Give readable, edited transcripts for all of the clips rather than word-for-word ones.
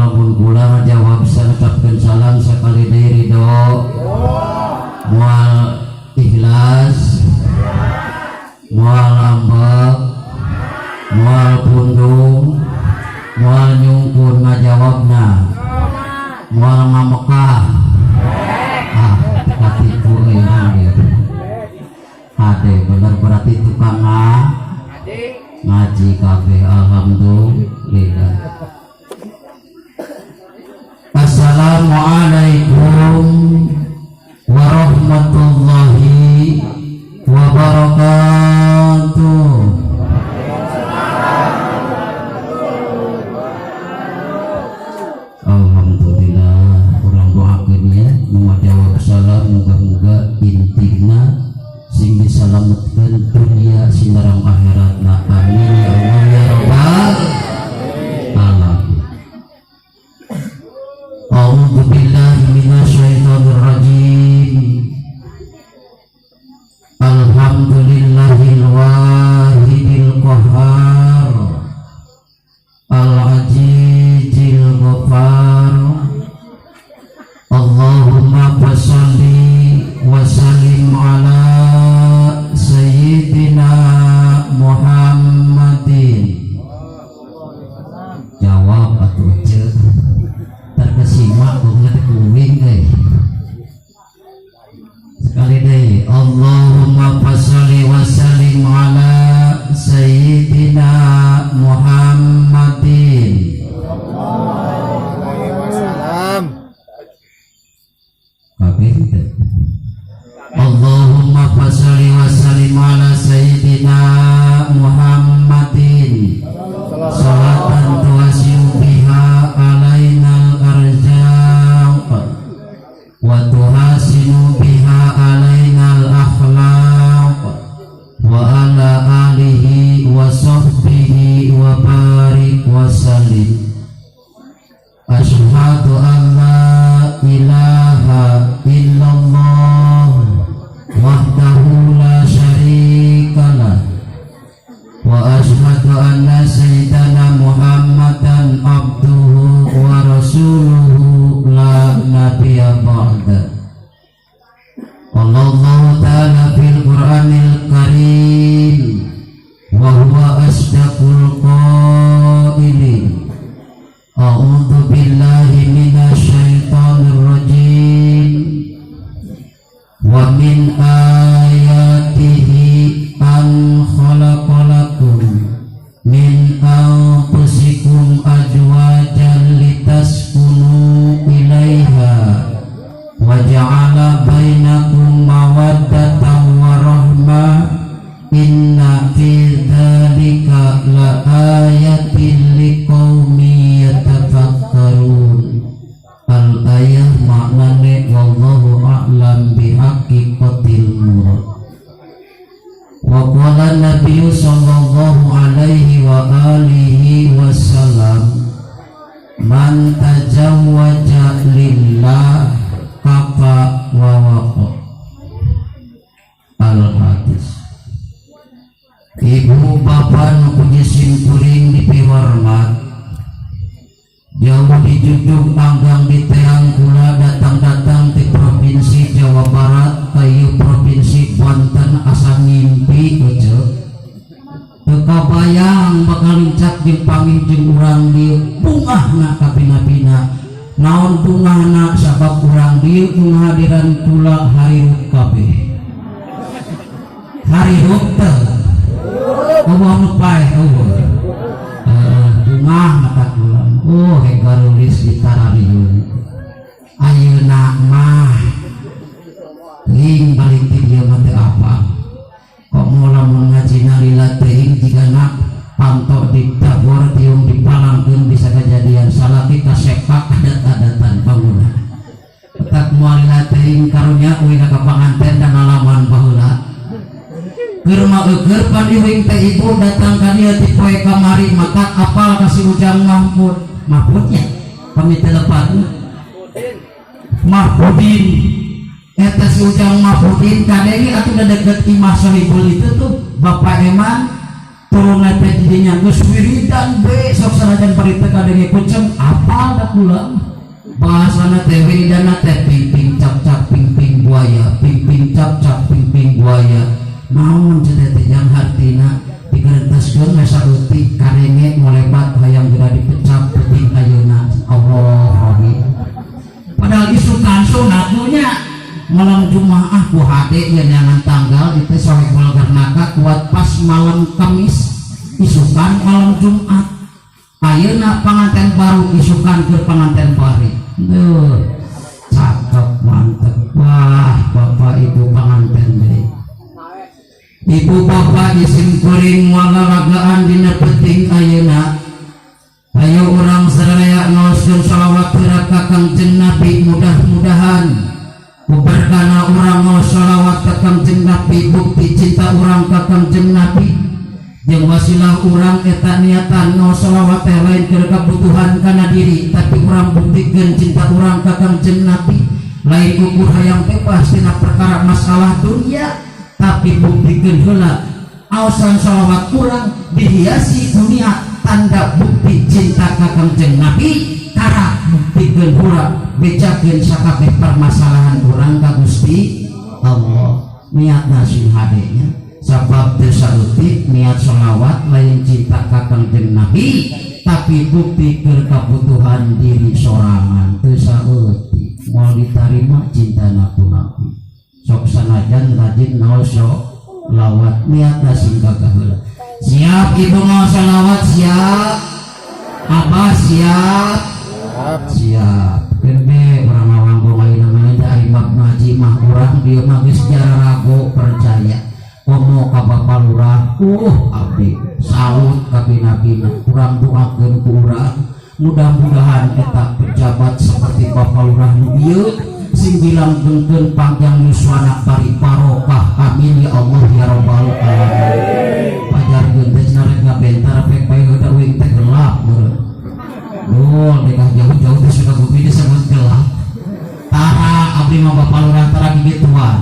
Lamun kula jawab ngucapkeun salam sakali deui, ridho moal, ikhlas moal, ambek moal, pundung moal, nyungkun ngajawabna moal, ngamekah. Ah, katipu euy dia. Ade bener, berarti tukang ngaji kabeh. Alhamdulillah. Assalamualaikum warahmatullahi wabarakatuh. Alhamdulillah, urang doakeun ya nu jawab salam, muga-muga intina sing disalametkeun dunia sinareng akhiratna. Amin ya Allah ya rabbal alamin. A'udzu billahi minasyaitonir rajim. Alhamdulillahil wahidil qahhar, al-azizil ghaffar. Allahumma fassalli wa sallim ala sayyidina Muhammadin. Jawab atuh, ce, terkesima bunga teh kuing euy. Sekali deui. Allahumma fassalli wa sallim ala sayyidina Muhammadin. Alaihi wasallam. Kabeh teu. Allahumma fassalli wa sallim ala sayyidina Muhammadin salatan tuwasi'u biha alainal arzaq wa tuhasinu biha alainal akhlaq wa ala alihi wa sahbihi wa barik wa sallim. Asyhadu an la ilaha illallah wahdahu la syarikalah wa asyhadu anna sayyidana Muhammadan abduhu wa rasuluhu la nabiyya ba'da. Qala Allah ta'ala fil Qur'anil Karim wa huwa asdaqul qailin. A'udzu billahi minasyaitonir rajim. Wa min ayatihi an khalaqalakum min anfusikum azwajan litaskunu ilaiha wa ja'ala bainakum mawaddatan wa rahmah. Inna fi dzalika la ayatin liqaumin yatafakkarun. Al ayah, maknane wallahu a'lam bihaqiqatil murad. Wa qala Nabi sallallahu alaihi wa alihi wasallam, man tazawwaja lillah kafa wa waqa. Al hadis. Ibu bapak nu puji simkuring dipihormat, jauh dijugjug anggang di teang kula datang-datang di Provinsi Jawa Barat kayu Provinsi Banten, asa ngimpi ece teu kabayang bakal lincak jeung panggih jeung urang dieu. Bungahna kabina-bina. Naon bungahna? Sabab urang dieu nu ngahadiran kula harirup kabeh. Harirup teu? Euweuh nu paeh? Euweuh. Bungah mata kula. Oh, hegarulis di tarariun ayeuna mah teuing balik ti dieu mah teu apa kok mau lamun ngaji lila teuing jigana panto di dagor tiung dipalangkeun, bisa kejadian salaki kasepak adat-adatan bangunan tetap moal lila teuing. Karunya uing ka panganten dan ngalaman baheula keur mah eueur pan iwing teh ibu datang ka dieu ti poe kamari, maka apal ka si Ujang Mahmud. Mahmudnya pamit lepat Mahmudin eta si Ujang Mahmudin kadenge atuh udah deket imah Sohibul itu tuh Bapak Eman. Turun teh didinya geus wiridan be sok sanajan bari teu kadenge kucem apal da kula. Bahasana teh wiridana teh ping ping cap cap ping ping buaya, ping ping cap cap ping ping buaya. Naon cenah teh jang hartina digerenteskeun we saeutik karenge molebat hayang geura dipecap penting ayeuna Allah Rabbi. Padahal isukan sunat nya malam Jumaah ku hade nya nyangan tanggal itu sohibul garnaka kuat pas malam Kamis isukan malam Jumat ayeuna panganten baru isukan ke panganten bari. Duh, cakep mantep. Wah, bapak ibu panganten deh, ibu bapak isim kuring walaragaan dina penting ayeuna. Ayo urang sadaya ngaoskeun shalawat ka Kangjeng Nabi. Mudah-mudahan kuberkana urang ngaos shalawat ka Kangjeng Nabi, bukti cinta urang ka Kangjeng Nabi jeung wasilah urang eta niatan ngaos shalawat teh lain keur kabutuhan kana diri, tapi urang buktikeun cinta urang ka Kangjeng Nabi, lain ukur hayang bebas tina perkara masalah dunia, tapi buktikeun heula aosan shalawat urang dihiasi dunia tanda bukti cinta ka Kangjeng Nabi, kara buktikeun heula bejakeun sakabeh permasalahan urang ka Gusti Allah. Niatna sing hade nya, sabab teu saeutik niat sholawat lain cinta ka Kangjeng Nabi, tapi bukti keur kabutuhan diri sorangan, teu saeutik moal ditarima cintana ku Nabi. Sok sanajan rajin naos sholawat, niatna sing gagah heula. Siap ibu mau sholawat? Siap. Abah siap? Siap. Kene urang ngawangkong ayeuna mah da ari bab ngaji mah urang dieu mah geus rago percaya. Komo ka Bapak Lurah, abdi salut ka bina-bina. Urang doakeun ku urang, mudah-mudahan eta pejabat seperti Bapak Lurah nu ieu sing dilanggengkeun panjang yuswana bari barokah. Amin ya Allah ya rabbal alamin. Pajarkeun teh cenah rek ngabentar pek bae heuda uing teh gelap meureun. Duh, dekah jauh-jauh teh sudah bumi disebut gelap. Tara abdi mah Bapak Lurah tara gituan.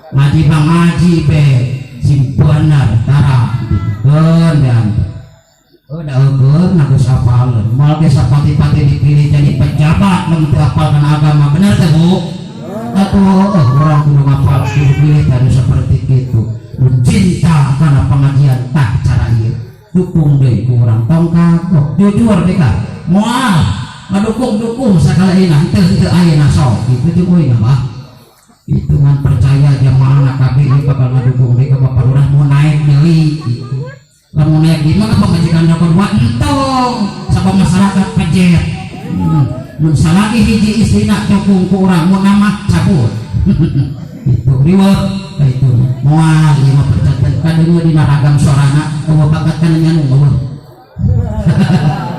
Ngaji mah ngaji be sing bener tara keun dan oh da eukeun geus apaleun. Moal ge sapati-pati dipilih jadi pejabat mun teu apal kana agama, bener teh Bu? Atuh urang kudu ngapal pilih tadi seperti itu. Mun cinta kana pengajian tah cara ieu. Dukung deui ku urang tong kagok. Jujur deh ka. Moal ngadukung-dukung sakala ayeuna henteu henteu ayeuna sok kitu jeung euy mah. Itu man percaya jamaah KB ieu bakal ngadukung deui ka Bapak Lurah mau naik deui gitu. Lamun naik di mana pamajikan kedua entong sabab masyarakat pejet. Mun salaki hiji istrina dukung ku urang mun nama cabut. Itu riweuh ka itu. Moal ieu mah percaya kadeungeu dina ragam sorana eueuh bakat kana nyanu eueuh.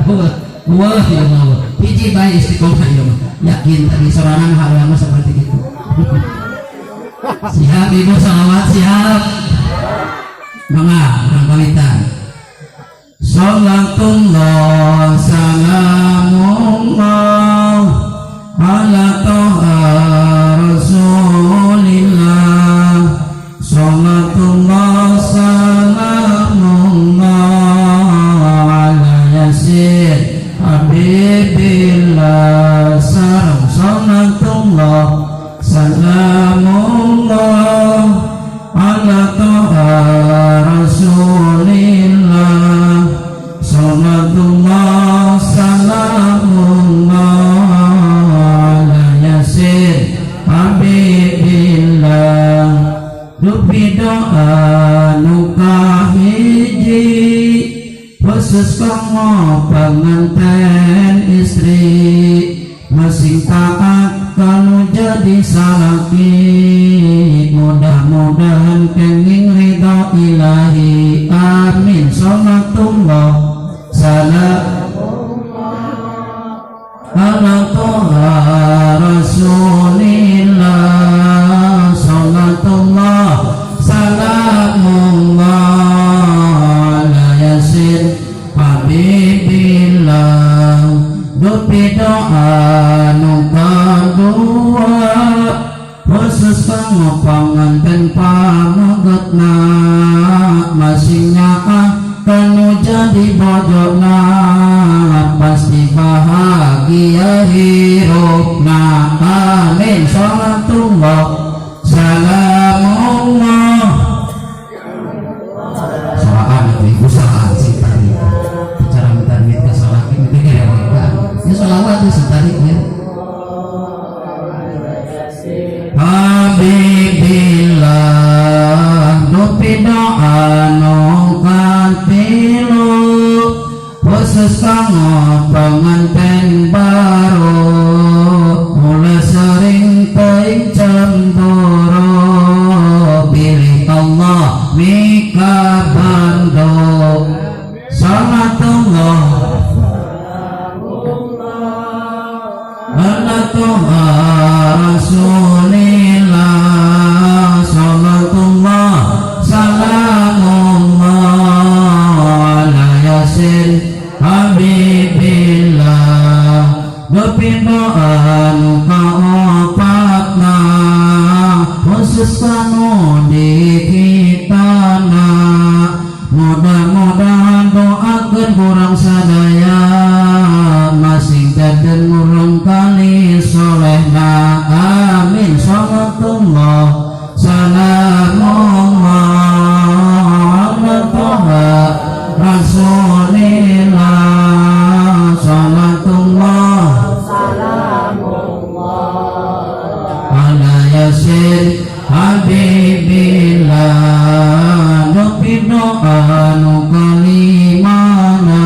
Eueuh. Eueuh ieu mah eueuh. Hiji bae istiqomah ieu mah. Yakin tadi sorana mah seperti itu. Siap ibu salawat siap. Mangga urang kawitan. Salatullah salamullah ala toha rasulillah. Salatullah salamullah ala yasin habibillah. Sareng salatullah salamullah ala toha rasulillah. Salatullah salamullah ala yasin habibillah. Dupi doa nu kahiji khusus kanggo pengantin istri masing taat kalau jadi salaki, mudah-mudahan kenging ridho ilahi. Amin. Salatullah salam ala toha rasulillah. Salatullah salamullah ala yasin habibillah. Dupi doa nu kadua khusus kanggo panganten pamegetna masing nyaah. Jadi bojona, pasti bahagia hirupna. Amin. Salatullah salamullah. Salaan itu ibu, salaan sih tadi bicara minta duit ke salaki itu kira ya salawat itu tarik ya. Habibillah, dupi doa nu katilu, khusus kanggo pengantin baru, mulai sering teuing cemburu, bilih Allah mika bando. Salatullah ala Toha Rasulillah. Salatullah salamullah ala Yasin Habibillah. Dupi doa nu kaopatna, khusus kanu di kitana, mudah-mudahan doakeun kurang sadaya, masing daden murang kali solehna. Amin. Salatullah salamullah ala Toha Rasulillah. Salatullah ala Yasin Habibillah. Dupi doa nu kalimana,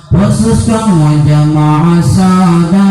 khusus kanggo jamaah sadaya.